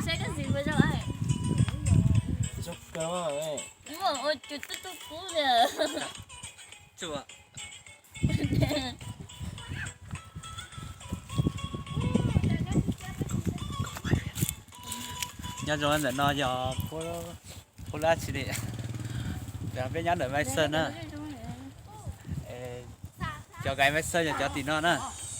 Saib koj ntxiv ua zoo. Zoo kawg. Ua cov tub tub kub li. Nyob zoo ntawm no yog pub dab tsi li? Peb nyob ntawm Maiv Xawj na. Cov kais Maiv Xawj yog cov tim no na.